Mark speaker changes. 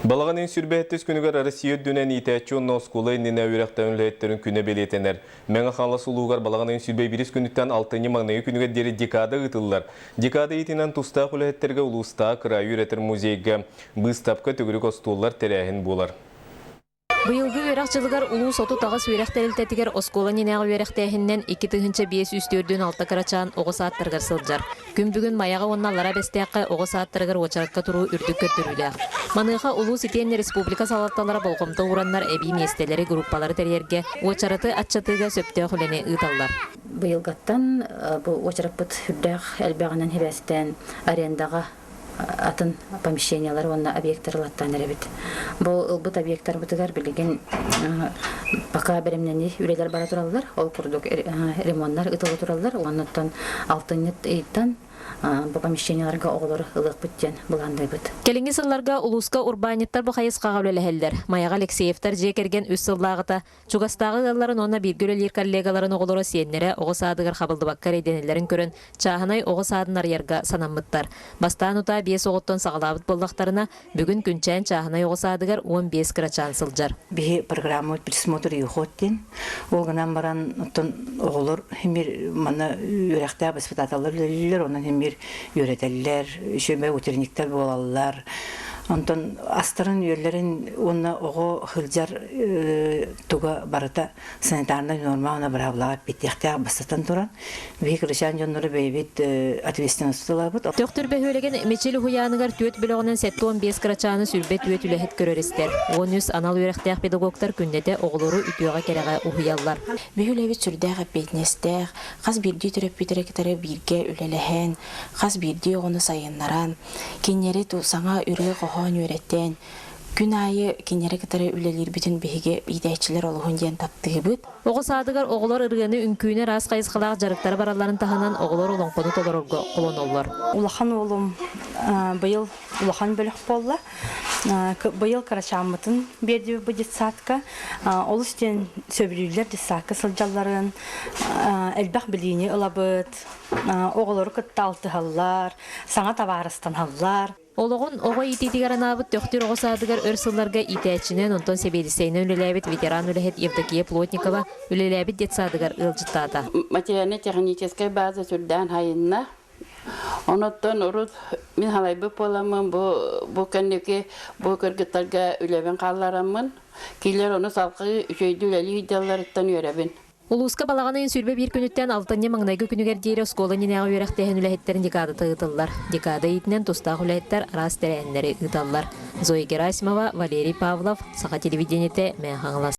Speaker 1: Балаҕан ыйын сүүрбэһиттис күнүгэр Россия үрдүнэн иитээччи уонна оскуола иннинэ үөрэхтэрин үлэһиттэрин күнэ бэлиэтэнэр. Мэҥэ Хаҥалас улууһугар балаҕан ыйын 21 күнүттэн алтынньы маҥнайгы күнүгэр диэри декада ыытыллар. Декада иитинэн тустаах үлэһиттэргэ улуустааҕы кыраайы үөрэтэр музейга быыстапка төгүрүк остуоллар тэрээһин буолар.
Speaker 2: Быйылгы үөрэх дьылыгар улуус 38 үөрэх тэрилтэтигэр оскуола иннинээҕи үөрэхтээһининэн 2546 кырачаан оҕо саадтарыгар сылдьар. Күн бүгүн Майаҕа уонна Аллараа Бэстээххэ оҕо саадтарыгар уочаракка туруу үрдүк көрдөрүүлээх. Маныаха улуус итиэннэ республика салалталара болҕомто уураннар эбии миэстэлэри, группалары тэрийэргэ, уочараты аччатыыга сөптөөх үлэни ыыталлар.
Speaker 3: Быйылгаттан бу уочараппыт сүрдээх элбэҕинэн сибээстээн арендаҕа атын помещениялар уонна объектар ылаттаан эрэбит. Бу ылбыт объектарбытыгар билигин пока бэлэмнэнии үлэлэр бара тураллар. Ол курдук ремоннар ытыла тураллар. Уоннаттан алтынньы ыйтан бу помещенияларга оҕолору ылыахпыт диэн былаанныыбыт.
Speaker 2: Кэлиҥҥи сылларга улууска урбаанньыттар бу хайысхаҕа үлэлэһэллэр. Майаҕа Алексеевтар дьиэ кэргэн үс сыллааҕыта Чугастааҕы ыалларын уонна бииргэ үлэлиир коллегаларын оҕолоро сиэннэрэ оҕо саадыгар хабыллыбакка эрэйдэнэллэрин көрөн, чааһынай оҕо саадын арыйарга санаммыттар. Бастаан утаа биэс оҕоттон саҕалаабыт буоллахтарына, бүгүн Күнчээн чааһынай оҕо саадыгар 15 кырачаан сылдьар.
Speaker 4: Биһи программабыт присмотр и уход диэн. Ол гынан баран, оттон оҕолор химир манна үөрэхтээх воспитателлар үлэлииллэр, онон химир үөрэтэллэр, үчүгэй утренниктар буолаллар. Онтон астарын-үөллэрин уонна оҕо сылдьар туга барыта санитарнай норма уонна быраабылаҕа эппиэттиэхтээх бастатан туран, биһи кырачаан дьоннору бэйэбит ответственность ылабыт.
Speaker 2: Төхтүр бөһүөлэгин Мичил уһуйааныгар түөрт бөлөҕүнэн 75 кырачааны сүүрбэ түөрт үлэһит көрөр-истэр. 13 анал үөрэхтээх педагогтар күннэтэ оҕолору үтүөҕэ-кэрэҕэ уһуйаллар.
Speaker 5: Биһи үлэбит сүрдээх эппиэтинэстээх, хас биирдии төрөппүттэрэ кытары бииргэ үлэлэһэн, хас биирдии оҕону сайыннаран, кинилэри саҥа ырыа-хоһоон үөрэтэн, күн аайы кинилэри кытары үлэлиирбитин биһиги иитээччилэр олуһун диэн таптыыбыт.
Speaker 2: Оҕо саадыгар оҕолор ырыаны, үҥкүүнү араас хайысхалаах дьарыктара баралларын таһынан оҕолор олоҥхону толорорго холоноллор.
Speaker 6: Улахан уолум быйыл улахан бөлөх буолла. Быйыл кырачааммытын биэрдибит бу детсадка. Олус диэн сөбүлүүллэр детсадка сылдьалларын, элбэх билиини ылабыт, оҕолору кытта алтыһаллар, саҥа табаарыстаналлар.
Speaker 2: Олоҕун оҕо иитиитигэр анаабыт Төхтүр оҕо саадыгар өр сылларга иитээччинэн, онтон сэбиэдиссэйинэн үлэлээбит ветеран үлэһит Евдокия Плотникова үлэлээбит детсадыгар ыалдьыттаата.
Speaker 7: Материально-техническэй база сүрдээн хайынна. Онуттан урут мин халайбыт буоламмын бу бу кэнники бу кыргыттарга үлэбин хааллараммын, киилэр ону салгыы үчүгэйдик үлэлии сылдьалларыттан үөрэбин.
Speaker 2: Улууска балаҕан ыйын 21 күнүттэн алтынньы маҥнайгы күнүгэр диэри оскуола иннинээҕи үөрэхтээһин үлэһиттэрин декадата ыытыллар. Декада иитинэн тустаах үлэһиттэр араас тэрээһиннэри ыыталлар. Зоя Герасимова, Валерий Павлов, Саха телевидениетэ, Мэҥэ Хаҥалас.